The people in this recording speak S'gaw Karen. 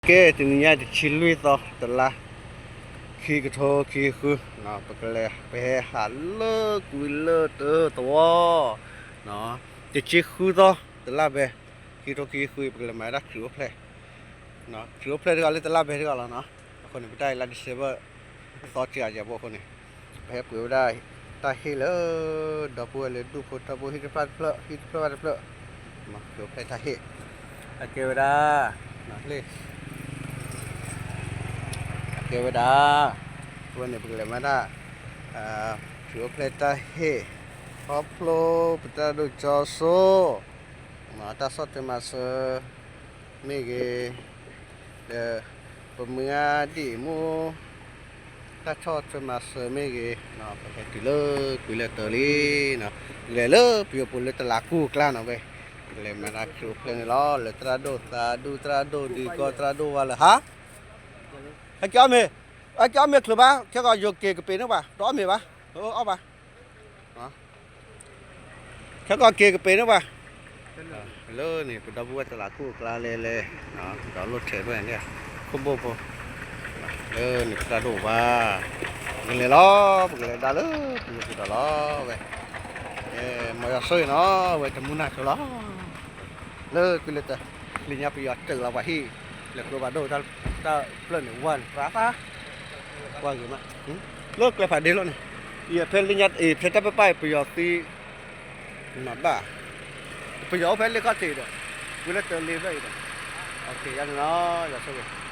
ကဲ တနံၤညါတဆံလွံၢ်သီ တလါ ခံကထိခံဆံဃု, ပကလဲၤ ပဟဲဟးလၢကွံာ်လၢတၢသဝီ, တဆံဃုသီ တလါဘဲ ခံကထိခံဆံဃု ပကလဲၤမၤဝဲဒၣ်ခရံာ်အိၣ်ဖျဲၣ်, ခရံာ်အိၣ်ဖျဲၣ်တဂၤလၢတလါဘဲတဂၤလီၤနီၤ. အဃိန့ၣ် ပတၢ်အံၤလါ December သီစှၤယၤဘိအဃိန့ၣ် ပဟဲပှ့ၤဝဲဒၣ်တၢ်ဟ့ၣ်လၢ ဒီပုၢ်ဝဲၢ်လၢဒူၣ်ဖိထၢဖိ ဟံၣ်တဖျၢၣ်တဖျၢၣ် ဟံၣ်တဖျၢၣ်ဘၣ်တဖျၢၣ်, ခရံာ်အိၣ်ဖျဲၣ်တၢ်ဟ့ၣ်, အကဲဝဲဒၣ် လ့ၣ် အကဲဝဲဒၣ် အဝဲန့ၣ် ပကလဲၤမၤဒၣ် ခရံာ်အိၣ်ဖျဲၣ်တၢ်ဟ့ၣ် ခီဖျိပတၢ်ဒိၣ်ကၠီဆိ တၢ်ဆီၣ်ထွဲမၤစၢၤမ့ၢ်ဂ့ၤ, ဒီး ပမုၢ်ဂၤဒံၣ်မူ တၢ်ဆီၣ်ထွဲမၤစၢၤမ့ၢ်ဂ့ၤ, ပဟဲတုၤလၢကွံာ်လၢတၢလံနီၤ, ပကလဲၤလၢပယီၤပူၤလၢတလးကူၣ်အကျါနီၤဝဲ, ပကလဲၤမၤတၢ်ခရံာ်အိၣ်ဖျဲၣ်န့ၣ်လီၤ. လၢသရၣ်ဒိၣ်သးဒူၣ် သရၣ်ဒိၣ်ဒံကီၢ် သရၣ်ဒိၣ်ဝါလၢဟါ, ဟဲက့ၤအီၣ်မ့ၤ, ဟဲက့ၤအီၣ်မ့ၤချုးဘၣ်, ခဲကီးယိၤက့ၤကပ့ၤန့ၢ်ဘၣ်, တအီၣ်မ့ၤဘၣ်, အအီၣ်ဘၣ် ခဲကီးက့ၤကပ့ၤန့ၢ်ဘၣ်, လၢန့ၣ် ပဒီပုၢ်ဝဲၢ်တလးကူၣ်အကျါလဲၤလဲၤ, ဒီးလိၣ်ထဲးဖဲန့ၣ် ခိၣ်ဘိၣ်ဖိ, လၢန့ၣ်သရၣ်ဒိၣ်ဝါ, ပကလဲၤလီၤ ပကလဲၤဒါလၢပယီၤပူၤဒီးလီၤဝဲ, မ်ယွၤဆိၣ်ဂ့ၤနီၤ ဝဲတမူနၤဆိလီၤ. လၢကွံာ်လၢတၢ် လၢညါပယီၤတၢၢ်လီၤပှၤဟံၣ်, လဲၤကျိဘၣ်ဒိၣ်တၢ်ဖျၢၣ်န့ၣ် ဝါန့ၣ် သရၣ်သး, ကွၢ်ဂ့ၤမး, လၢကျဲဖးဒ့လီၤန့ၣ်, ယဖဲလၢညါအံၤ ဖဲတၢ်ပပၢ်အံၤ ပယီၤသံ မၤဘၣ်, ပယီၤအိၣ်ဖဲလ့ခီၣ်ထံးဒီး, ဝံၤလၢတၢ်လ့ဖျၢၣ်အံၤဒီး, ယန့ၣ်လီၤ ယွၤဆိၣ်ဂ့ၤ